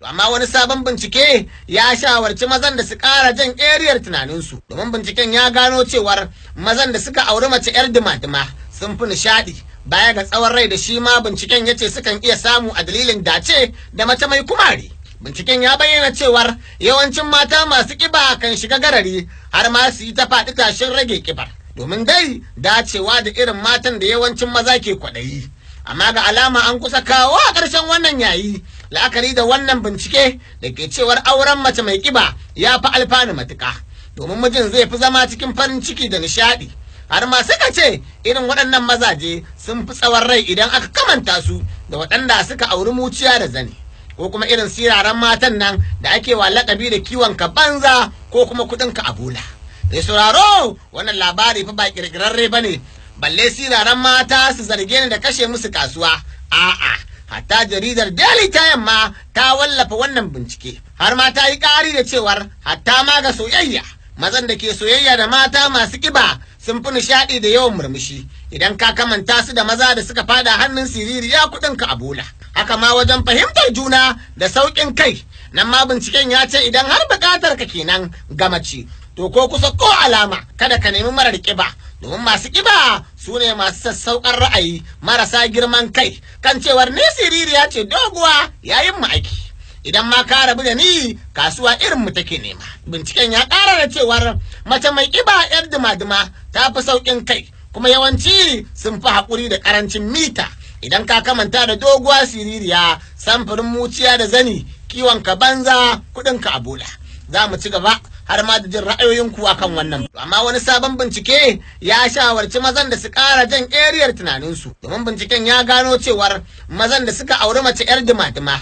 Amma wani sabon bincike ya shawarci mazan da su ƙara jan eriyar tunaninsu, domin binciken ya gano cewar mazan da suka auri mace 'yar dima-dima sun fi nishaɗi baya ga tsawon rai da shi ma binciken ya ce sukan iya samu a dalilin dace da mace mai kumari. Binciken ya bayyana cewar yawancin mata masu ƙiba kan shiga garari har ma su yi ta faɗi tashin rage ƙibar, domin dai dacewa da irin matan da yawancin maza ke kwaɗayi. Amma ga alama an kusa kawo a ƙarshen wannan yayi, la'akari da wannan bincike da ke cewar auren mace mai ƙiba ya fi alfanu matuƙa, domin mijin zai fi zama cikin farin ciki da nishaɗi. Har ma suka ce irin waɗannan mazaje sun fi tsawon rai idan aka kamanta su da waɗanda suka auri muciya da zane, ko kuma irin siraran matan nan da ake wa lakabi da kiwon ka banza ko kuma kuɗin ka a bola. Mai sauraro, wannan labari fa ba ƙirƙirarre ba ne, balle siraran mata su zarge ni da kashe musu kasuwa. A'a, hatta jaridar Daily Time ma ta wallafa wannan bincike, har ma ta yi ƙari da cewar hatta ma ga soyayya, mazan da ke soyayya da mata masu ƙiba sun fi nishaɗi da yawan murmushi idan ka kamanta su da maza da suka fada hannun siririya kuɗin ka a bola. Haka ma wajen fahimtar juna da sauƙin kai, nan ma binciken ya ce idan har buƙatar ka kenan ga mace, to ko kusa ko alama kada ka nemi marar ƙiba, domin masu ƙiba su ne masu sassauƙan ra'ayi marasa girman kai kan cewar ni siririya ce doguwa yayin mu aiki. Idan ma ka rabu da ni, kasuwa irin mu take nema. Binciken ya ƙara da cewar mace mai ƙiba 'yar duma-duma ta fi sauƙin kai, kuma yawanci sun fi haƙuri da ƙarancin mita idan ka kamanta da doguwa siririya samfurin muciya da zani kiwon ka banza kuɗin ka a bola. Za mu ci gaba har ma da jin ra'ayoyinku akan wannan. Amma wani sabon bincike ya shawarci mazan da su ƙara jan eriyar tunaninsu, domin binciken ya gano cewar mazan da suka auri mace 'yar dima-dima